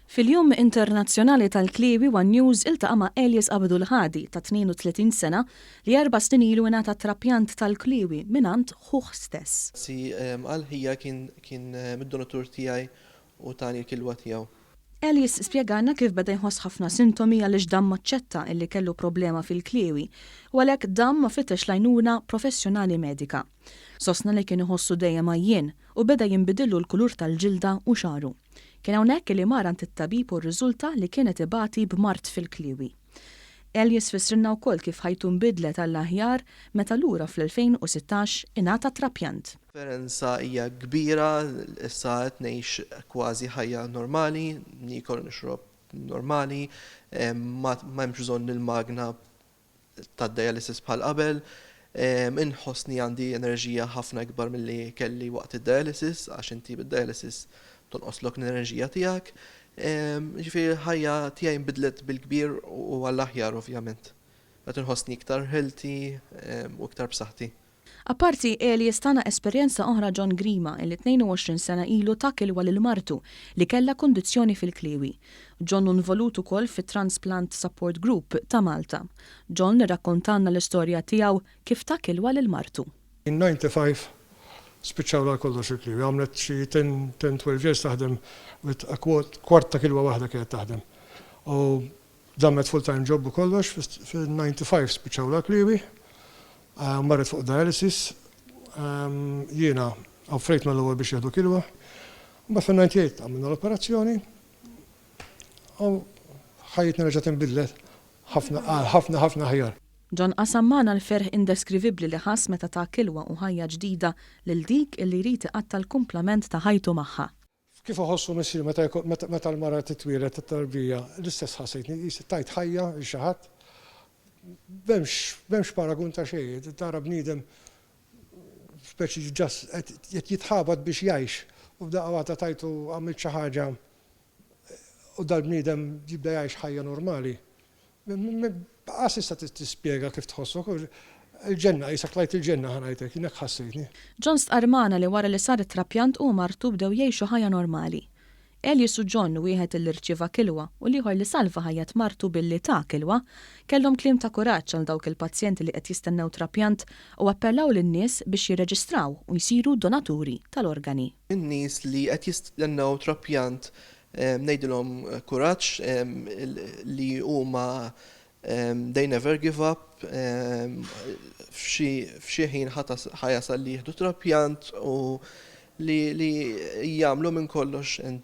Fil-Jum Internazzjonali tal-Kliewi, One News iltaqa' ma' Elias Abdul Hadi ta' 32 sena li 4 snin ilu ingħata trapjant tal-kliewi mingħand ħuh stess. Si għal ħija kien mid-donatur tiegħi u tani l-kilwa tiegħu. Elias spjegana kif beda jħoss ħafna sintomi għaliex dam maċċetta illi kellu problema fil-kliewi u għalhekk dam ma fittex l-għajnuna professjonali medika. Sostna li kien iħossu dejjem għajjien u beda jinbidillu l-kulur tal-ġilda u xagħru. Kien hawnhekk li mar għand it-tabib u rriżulta li kienet ibati b'mard fil-kliewi. Elias fissrinna wkoll kif ħajtu nbidlet għall-aħjar meta lura fl-2016 ingħata trapjant. Differenza hija kbira, issa qed ngħix kważi ħajja normali, niekol, nixrob normali, ma hemmx bżonn il-magna tad-dialysis bħal qabel. Inħossni għandi enerġija ħafna ikbar milli kelli waqt id-dialysis, għax inti bid-dialysis tonqoslok l-enerġija tiegħek. Ġifieri ħajja tiegħi nbidlet bil-kbir u għall-aħjar, ovvjament. Qed inħossni iktar healthy u iktar b'saħħti. Apparti Elias, tana esperjenza oħra John Grima, illi 22 sena ilu ta kilwa lil martu li kella kundizzjoni fil-kliewi. John involut ukoll fit-Transplant Support Group ta' Malta. John rrakkontanna l-istorja tiegħu kif ta kilwa lil martu. In 95 spiċċaw kollox il-kliewi, għamlet xi 10-12 years taħdem with a kwart ta' kilwa waħda kienet taħdem. U damet full-time job u kollox, fil-95 spiċċaw l-kliewi, marret fuq dialysis, jiena offrejt mal-ewwel biex jieħdu kilwa. Mbagħad fil-98 għamilna l-operazzjoni u ħajjitna reġgħet inbidlet ħafna ħafna ħafna aħjar. John qasam magħna l-ferħ indeskrivibbli li ħass meta ta kilwa u ħajja ġdida lil dik illi jrid iqatta' l-kumplament ta' ħajtu magħha. Kif uħossu missier meta l-mara titwieled tat-tarbija, l-istess ħassejtni, tajt ħajja lil xi ħadd. M'hemmx paragun ta' xejn, tara bniedem speċi just qed jitħabat biex jgħix u f'daqqa waħda tajtu, għamilt xi ħaġa u dal-bniedem jibda jgħix ħajja normali. Qas tista' tispjega kif tħossok. Il-ġenna, qisek tlajt il-ġenna, ħa ngħidlek, jien hekk ħassejtni. John stqarr magħna li wara li sar it-trapjant u martu bdew jgħixu ħajja normali. Elias u John, wieħed li rċieva kilwa u l-ieħor li salva ħajja martu billi ta kilwa, kellhom kliem ta' kuraġġ għal dawk il-pazjenti li qed jistennew trapjant u appellaw lin-nies biex jirreġistraw u jsiru donaturi tal-organi. In-nies li qed jistennew trapjant, ngħidilhom kuraġġ, li huma they never give up, f'xi ħin ħa jasal li jieħdu trapjant u li jagħmlu minn kollox and